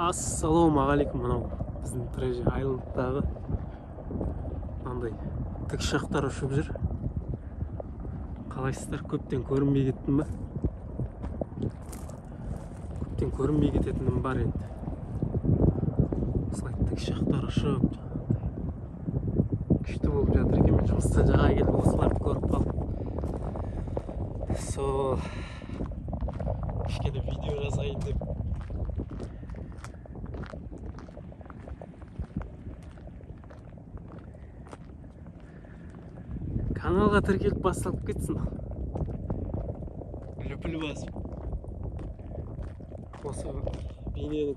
Ассалаумағалейкум. Мынау біздің Treasure Island'дағы мынандай тікұшақтар ұшып жүр. Қалайсыздар? Көптен көрінбей кеттім ба? Көптен көрінбей кететінім бар енді. Осылай тікұшақтар ұшып күшті болып жатыр екен. Мен жұмыстан жаңа келіп осыларды көріп қалдым. Сол кішкене видео жазайын деп. Каналға тіркеліп басталып кетсін. Лүпіл басып. Осы бейне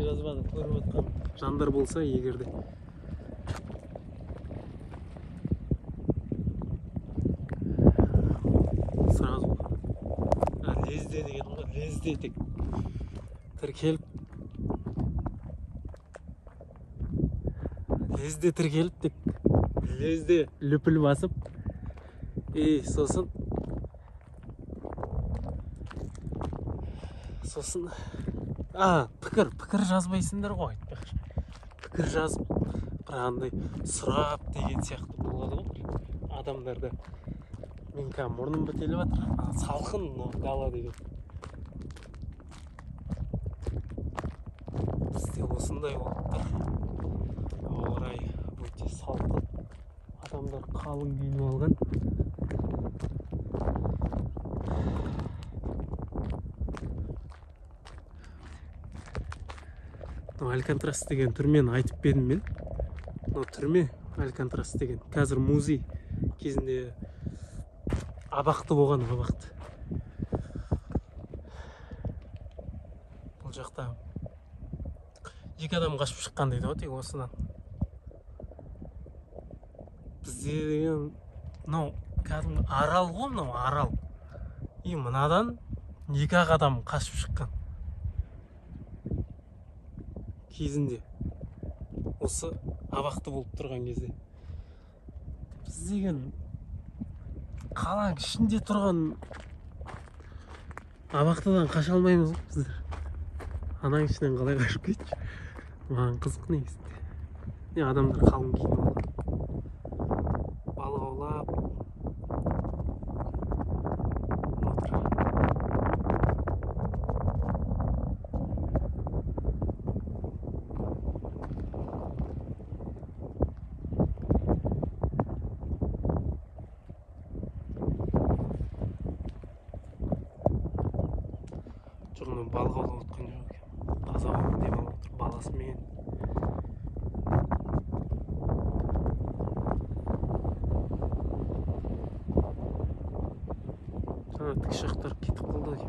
жазбаны көріп отқан жандар болса, егер де сразу лезде деген ғой, лезде тек тіркеліп, лезде тіркеліп, тек лезде лүпіл басып, и сосын пікір жазбайсыңдар ғой, айтпақшы. Пікір жазып, бір андай сұрап деген сияқты болады ғой бір адамдарда. Мен қазір мұрным бітеліп жатыр. Салқын мынау дала деген. Бізде осындай болып тұр. Ауа райы өте салқын. Адамдар қалың киініп алған. Мынау Алькатрас деген түрмені айтып бердім мен. Мынау түрме Алькатрас деген. Қазір музей, кезінде абақты болған, абақты. Бұл жақта екі адам қашып шыққан дейді ғой тек осыдан. Бізде деген мынау кәдімгі арал ғой, мынау арал. И мынадан екі ақ адам қашып шыққан кезінде, осы абақты болып тұрған кезде. Біз деген қаланың ішінде тұрған абақтыдан қаша алмаймыз ғой біздер. Ананың ішінен қалай қашып кетші? Маған қызық негізінде. Не адамдар қалың киініп алған, балық аулап отыр. Жоқ, мынау балық аулап отқан жоқ екен. Таза ауада демалып отыр баласымен. Жаңа тікұшақтар кетіп қалды ғой.